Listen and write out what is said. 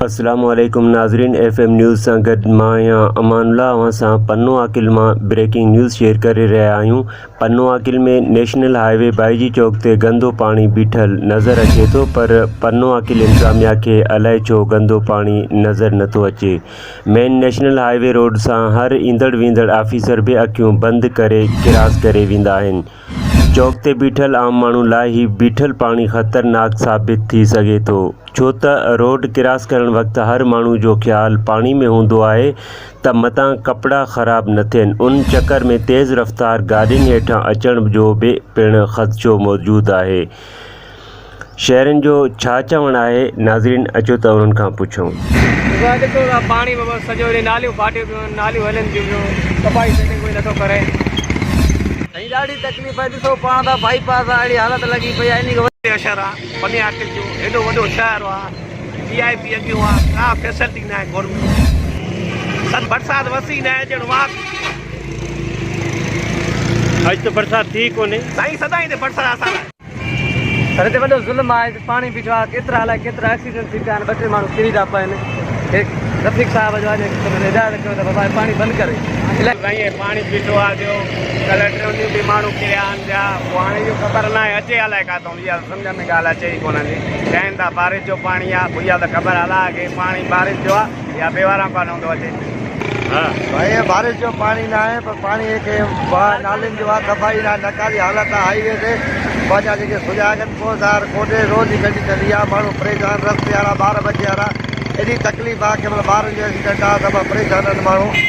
اسلام عليڪم ناظرين ايف ايم نيوز سان گڏ مان آهيان امان الله اوهان سان پنو عاقل مان بريڪنگ نيوز شيئر ڪري رهيا آهيون Pano Aqil ۾ national highway Baiji Chowk تي گندو پاڻي بيٺل نظر اچي ٿو پر پنو عاقل انتظاميا کي الائي ڇو گندو پاڻي نظر نٿو اچي مين نيشنل هاء وي روڊ سان هر ايندڙ ويندڙ آفيسر به اکيون بند ڪري ڪراس ڪري ويندا آهن چوڪ تي بيٺل عام ماڻهو لاء هي بيٺل پاڻي خطرناڪ ثابت ٿي سگهي ٿو ڇو ته روڊ ڪراس ڪرڻ وقت هر ماڻهو جو خيال پاڻي ۾ هوندو آهي ته متان ڪپڙا خراب نه ٿين ان چڪر ۾ تيز رفتار گاڏين هيٺان اچڻ جو به پڻ خدشو موجود آهي. شهرين جو ڇا چوڻ آهي ناظرين اچو ته انهن کان پڇون. بابا ڏسو ٿا پاڻي بابا سڄو ڏينهن ناليون ڦاٽيون پيون آهن ناليون هلن ٿيون پيون صفائي سيٽنگ ڪوئي نٿو ڪري. سائين ڏاڍي تڪليف آهي ڏسو پاڻ ٿا بائي پاس آ اهڙي حالت لڳي پئي آهي انهي کان وڌيڪ. شهر آ پني عاقل جو هيڏو وڏو شهر آ وي آء پي اڳيون آ ڪا فيسلٽي ناهي گورنمينٽ سر برسات وسي ناهي ڄڻ واهه بيٺو آ. اڄ ته برسات ٿي ڪونهي. سائين سدائين هتي برسات آسان آهي. سر هتي وڏو ظلم آهي هتي پاڻي بيٺو آهي ڪيترا الائي ڪيترا ايڪسيڊنٽ ٿي پيا آهن ٻه ٽي ماڻهو ڪري ٿا پون هي رفيق صاحب جو اڄ هدايت ڪيو ته بابا هي پاڻي بند ڪري سائين هي پاڻي بيٺو آهي جو ڪلهه ٽيون ڏينهن به ماڻهو ڪريا آهن پيا پوء هاڻي اهو خبر ناهي اچي الائي ڪاٿئون اها سمجهه ۾ ڳالهه اچي ئي ڪونه ٿي چين ٿا بارش جو پاڻي آهي پوء اها ته خبر الاء کي پاڻي بارش جو آهي يا بيواران کان هوندو اچي. سائين بارش جو پاڻي ناهي پر پاڻي کي واهه نالين جو آهي صفائي ناهي ناڪاري حالت آهي هائي وي تي پنهنجا جيڪي سجاڳن پوزار ڪوڏي روز جي گڏي ٿيندي آهي ماڻهو پريشان رستي وارا ٻار ٻچي وارا ايڏي تڪليف آهي ڪنهن مهل ٻارن جو ايڪسيڊنٽ آهي سڀ پريشان آهن ماڻهو.